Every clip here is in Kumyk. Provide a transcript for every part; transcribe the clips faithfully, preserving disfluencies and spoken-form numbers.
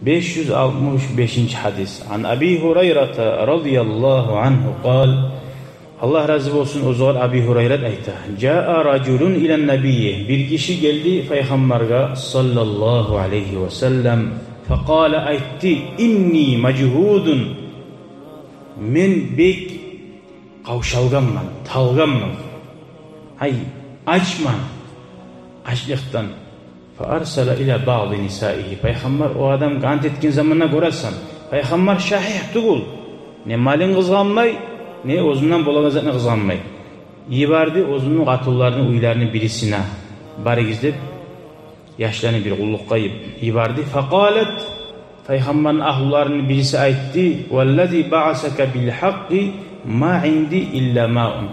Беш юз алтмыш бешинчи гьадис. Ан Аби Гьурайрата радияллагьу ангьу къал. Аллагь рази болсун оьзюгер, Аби Гьурайрат айта: «Жаа ражулун илан набийи». Бир гиши гелди Пайхаммаргъа, саллаллагьу алайгьи ва саллам. Факъала, айтды: «Инни мажгьудун». Мен бек къавшалгъанман, талгъанман. Гьай, ачман, ачлыкъдан. Фа арсала ила баъди нисаигьи. Пайхаммар о адамгъа ант этген заманда, гёресен, Пайхаммар шагьигь тюгюл. Не малын къызгъанмай, не оьзюнден болагъан затны къызгъанмай. Йиберди оьзюню къатынларыны уьйлерине бирисине: «Барыгъыз», — деп, яшланы бир къуллукъгъа йиб-, йиберди. Факъалат, Пайхаммарны агьлуларыны бириси айтды: «Валлази баъасака бил гьакъкъи ма инди илла маун».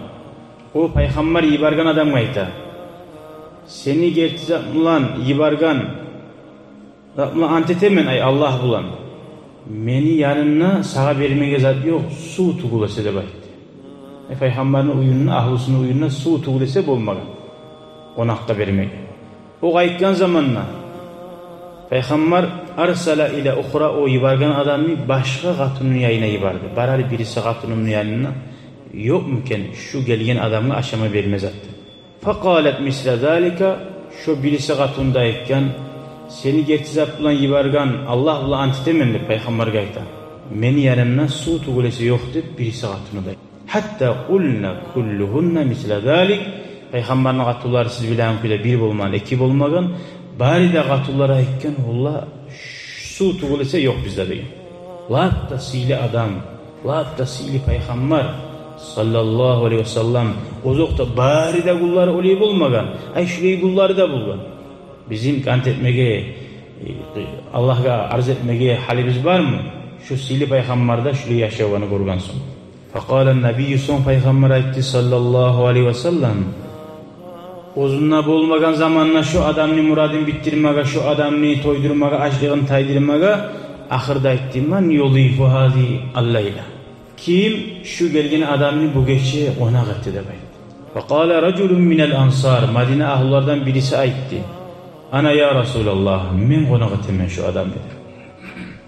О Пайхаммар йиберген адамгъа айта: «Сени герти зат булан йиберген зат булан ант этемен, ай Аллагь булан, мени янымда сагъа бермеге зат ёкъ, сув тюгюл эсе», — деп айтды. Э, Пайхаммарны уьюнде, агьлусуну уьюнде сув тюгюл эсе болмагъан къонакъгъа бермеге. О къайтгъан заманда Пайхаммар арсала ила ухра, о йиберген адамны башгъа къатынны янына йиберди. «Бар, бириси къатынымны янында ёкъму экен шу гелген адамгъа ашама берме зат?» — деп. Факъалат мисла залика, шо бириси къатын да айтгъан: «Сени герти зат булан йиберген Аллагь булан ант этемен», — деп Пайхаммаргъа айта, «мени янымда сув тюгюл эсе ёкъ», — деп бириси къатыны да. Гьатта къулна куллугьунна мисла залик. Пайхаммарны къатынлары, сиз билеген кюйде, бир болмагъан, эки болмагъан, бары да къатынлары айтгъан: «Валлагь, сув тюгюл эсе ёкъ бизде», — деген. Лап да сыйлы адам, лап да сыйлы Пайхаммар, саллаллагьу алайгьи ва саллам. Озокъда, бары да гюнлери олай болмагъан, ай, шулай гюнлери де болгъан. Бизин ант этмеге, э, Аллагьгъа арз этмеге гьалыбыз бармы? Шу сыйлы Пайхаммарда шулай яшавланы гёрген сонг. Факъала набийю, сонг Пайхаммар айтды, саллаллагьу алайгьи ва саллам: «Оьзюнде болмагъан заманда шу адамны мурадын битдирмеге, шу адамны тойдурмагъа, ачлыгъын тайдырмагъа, ахырда айтды: ман юзифу гьазигьи аллайла? Ким шу гелген адамны бу гече къонакъ этди?» — деп айтды. Факъала ражулун минал ансар, Мадина агьлулардан бириси айтды: «Ана, я Расулаллагь, мен къонакъ этемен шу адамны», — деди.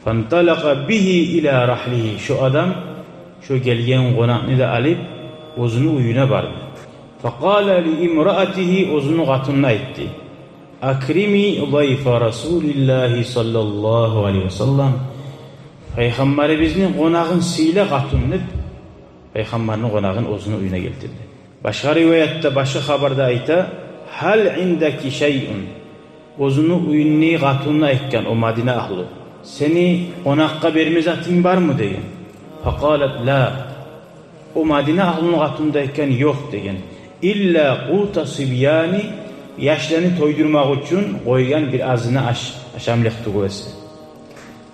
Фанталакъа бигьи ила рагьлигьи, шу адам шу гелген къонакъны да алып, оьзюню уьюне барды. Факъала ли имраатигьи, оьзюню къатынына айтды: «Акрими зайфа Расулиллагьи саллаллагьу алайгьи ва саллам, Пайхаммарыбызны къонагъын сыйла, къатын», — деп, Пайхаммарны къонагъын оьзюню уьюне гелтирди. Башгъа риваятда, башгъа хабарда айта: «Гьал индаки шайъун?» Оьзюню уьюндеги къатынына айтгъан, о Мадина агьлу: «Сени къонакъгъа берме затынг бармы?» — деген. Факъалат: «Ла». О Мадина агьлуну къатыны да айтгъан: «Ёкъ», — деген. «Илла къута сибияни», яшланы тойдурмакъ учун къойгъан бир азына аш, ашамлыкъ тюгюл эсе.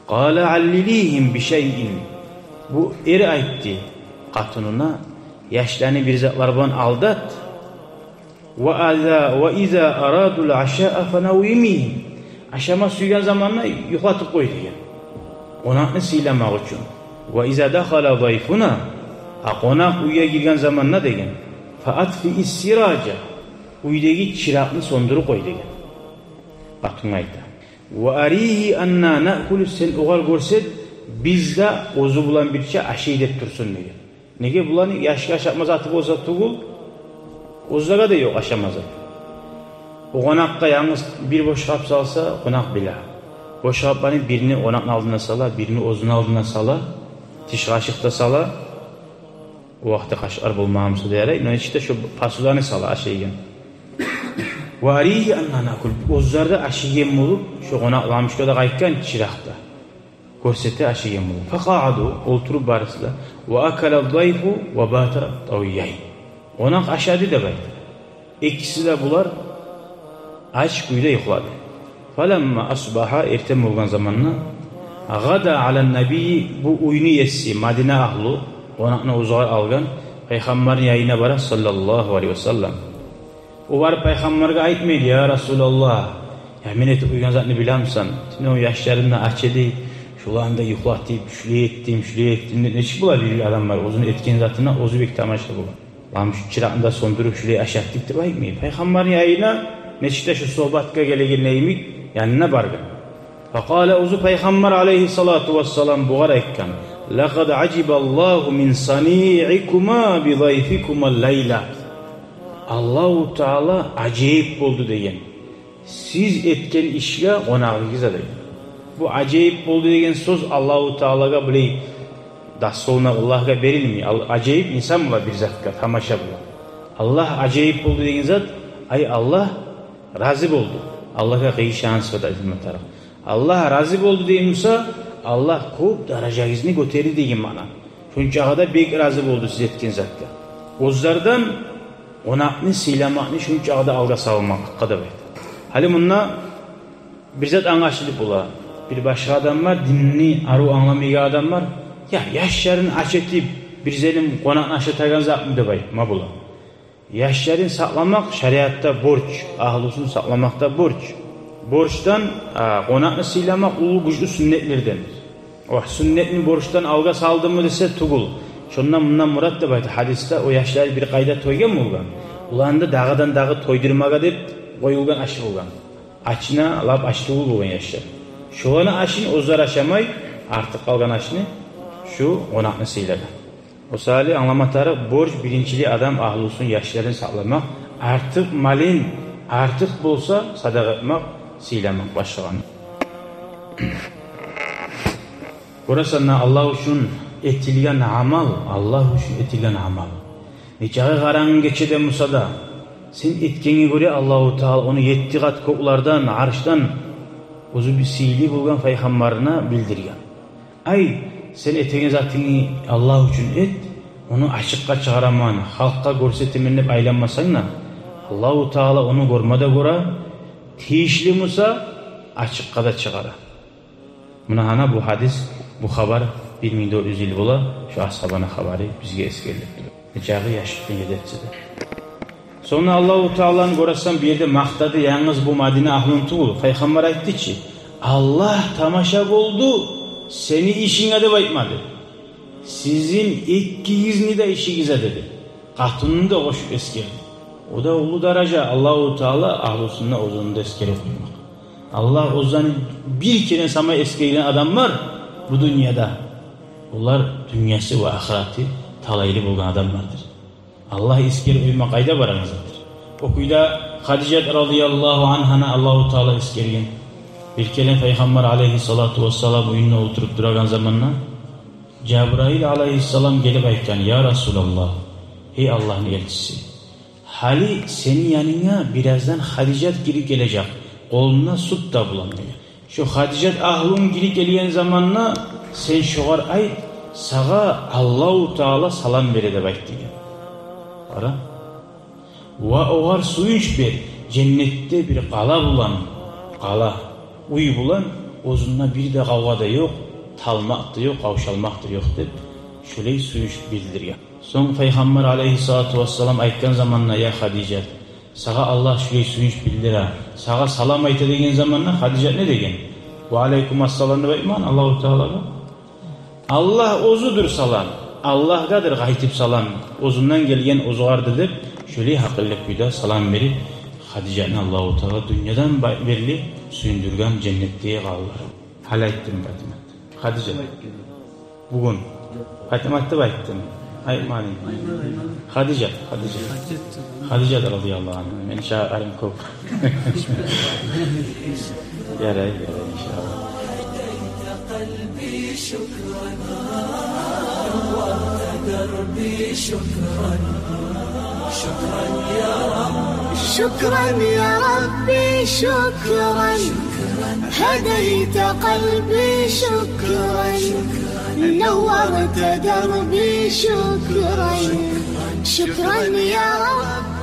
Къала: «Аллилигьим би шайин». Бу эр айтды къатынына: «Яшланы бир затлар булан алдат. Ва иза, ва иза арадул ашаа фанаввимигьим». Ашама сюйген заманда юхлатып къой, деген. Къонакъны сыйламакъ учун. «Ва иза дахала зайфуна», а къонакъ уьйге гирген заманда, деген, «фаатфиис сиража», уьйдеги чыракъны сёндюрюп къой, деген. Къатынгъа айта. «Ва аригьи анна наъкулу», сен огъар гёрсет, биз де оьзю булан бирче ашай деп турсун, деген. Неге, буланы яшгъа ашатма заты болса тюгюл, оьзлеге де ёкъ ашама зат. О къонакъгъа янгыз бир бош къап салса, къонакъ биле. Бош къапланы бирини къонакъны алдына сала, бирини оьзюню алдына сала, тиш къашыкъ да сала. О вакъти къашыкълар болмагъан буса да ярай, но нечик де шо посуданы сала ашайгъан. «Ва аригьи анна наъкул», оьзлер де ашайгъан болуп, шо къонакъ лампочкада къайтгъан, чыракъда гёрсете ашайгъан болуп. Факъааду, олтуруп барысы да. «Ва акала зайфу ва бата тавияйн». Къонакъ ашады деп айта. Экиси де булар ач кюйде юхлады. Фаламма асбагьа, эртен болгъан заманда, гъада алан набийи, бу уьйню еси, Мадина агьлу, къонакъны оьзюгер алгъан, Пайхаммарны янына бара, саллаллагьу алайгьи ва саллам. О барып Пайхаммаргъа айтмайды: «Я Расулаллагь, я мен этип къойгъан затны билемисен? Тюнегюн яшларым да ач эди, шоланы да юхлатып, шулай этдим, шулай этдим», — деп. Нечик бола бир адамлар оьзюню этген затына оьзю бек тамаша бола. Лампочканы, чыракъны да сёндюрюп, шулай ашатдыкъ деп айтмай. Пайхаммарны янына нечик де шо сугьбатгъа гелеген йимик янына баргъан. Факъала, оьзю Пайхаммар алайгьиссалату вассалам бугъар айтгъан: «Лакъад ажибаллагьу мин саниикума би дайфикумал лайла». Аллагьу Таала ажайып болду деген сиз этген ишге къонагъыгъызгъа деген. Бу ажайып болду деген сёз Аллагьу Таалагъа булай дословно Аллагьгъа берилмей. Ал-, ажайып инсан бола бир затгъа тамаша бола. Аллагь ажайып болду деген зат, ай, Аллагь рази болду. Аллагьгъа къыйышагъан сыпат айтылма тарыкъ. Аллагь рази болду деген буса, Аллагь кёп даражагъызны гётерди деген маъна. Шончагъа да бек рази болду сиз этген затгъа. Оьзлерден къонакъны сыйламакъны шончагъа да алгъа салмакълыкъгъа деп айта. Гьали мунда бир зат англашылып бола. Бир башгъа адам бар, динни арив англамайгъан адам бар. Я, яшларын ач этип, бир зелим къонакъны ашатагъан затмы деп айтма бола. Яшларын сакъламакъ шариатда борч, агьлюсюн сакъламакъ да борч. Борчдан, а, къонакъны сыйламакъ уллу гючлю сюннетлерден. О сюннетни борчдан алгъа салдымы десе, тюгюл. Шондан мундан мурат деп айта гьадисде, о яшлар бир къайда тойгъан болгъан. Уланны дагъыдан-дагъы тойдурмагъа деп къоюлгъан аш болгъан. Ачына лап ач тюгюл болгъан яшлар. Шоланы ашын оьзлер ашамай, артыкъ къалгъан ашны шу къонакъны сыйлагъан. О саялы англама тарыкъ, борч биринчилей адам агьлюсюн, яшларын сакъламакъ, артыкъ малын, артыкъ болса, садагъа этмек, сыйламакъ башгъаны. Гёресен, Аллагь учун этилген амал, Аллагь учун этилген амал. Нечакъы къарангы гечеде буса да, сен этгенге гёре Аллагьу Таала ону етти къат кёклерден, аршдан оьзю бир сыйлы болгъан Пайхаммарына билдирген. Ай, сен этеген затынгны Аллагь учун эт, ону ачыкъгъа чыгъараман, халкъгъа гёрсетемен деп айланмасанг да, Аллагьу Таала ону гёрме де гёре, тийишли буса, ачыкъгъа да чыгъара. Муна гьана бу гьадис, бу хабар бир минг дёрт юз йыл бола, шу асгьабаны хабары бизге эсгерилип тура. Нечакъы яшлыкъны ед этсе де. Сонг Аллагьу Тааланы гёресен бу ерде макътады янгыз бу Мадина агьлюн тюгюл. Пайхаммар айтды чы: «Аллагь тамаша болду сени ишинге», — деп айтмады. «Сизин экигизни де ишигизге», — деди. Къатынны да къошуп эсгерди. О да уллу даража, Аллагьу Таала агьлюсюнде оьзюн де эсгерип къоймакъ. Аллагь оьзюн бир керен сама эсгерген адамлар бу дюньяда, олар дюньясы ва ахыраты талайлы болгъан адамлардыр. Аллагь эсгерип къойма къайда барагъан затдыр. О кюйде Хадижат радияллагьу ангьаны Аллагьу Таала эсгерген. Бир керен Пайхаммар алайгьиссалату вассалам уьюнде олтуруп турагъан заманда Жабраил алайгьиссалам гелип айтгъан: «Я Расулаллагь, гьей Аллагьны элчиси, гьали сени янынга бираздан Хадижат гирип гележек, къолунда сют де булан», — деген. «Шо Хадижат агьлюнг гирип гелген заманда сен шогъар айт, сагъа Аллагьу Таала салам бере деп айт», — деген. Къара. «Ва огъар сююнч бер, женнетде бир къала булан, къала, уьй булан, оьзюнде бир де къавгъа да ёкъ, талмакъ да ёкъ, къавшалмакъ да ёкъ», — деп, шолай сююнч билдирген. Сонг Пайхаммар алайгьиссалату вассалам айтгъан заманда: «Я Хадижат, сагъа Аллагь шулай сююнч билдире, сагъа салам айта», — деген заманда Хадижат не деген? «Ва алайкум ассалам» деп айтмагъан Аллагьу Таалагъа. Аллагь оьзюдюр салам, Аллагьгъадыр къайтып салам, оьзюнден гелген оьзюгердир деп, шолай гьакъыллы кюйде салам берип, Хадижатны Аллагьу Таала дюньядан ба-, берли сююндюрген женнетдеги къалалар. Гьали айтдым, Патимат. Хадижат. Бугюн. Патимат деп айтдым. Айтмадынг. Хадижат, Хадижат. Хадижат радияллагьу ангьа. Мени шагьатларым кёп. Ярай, ярай, иншааллагь. شكرا يا ربي، شكرا. هديت قلبي، شكرا. نورت دربي، شكرا. شكرا يا رب.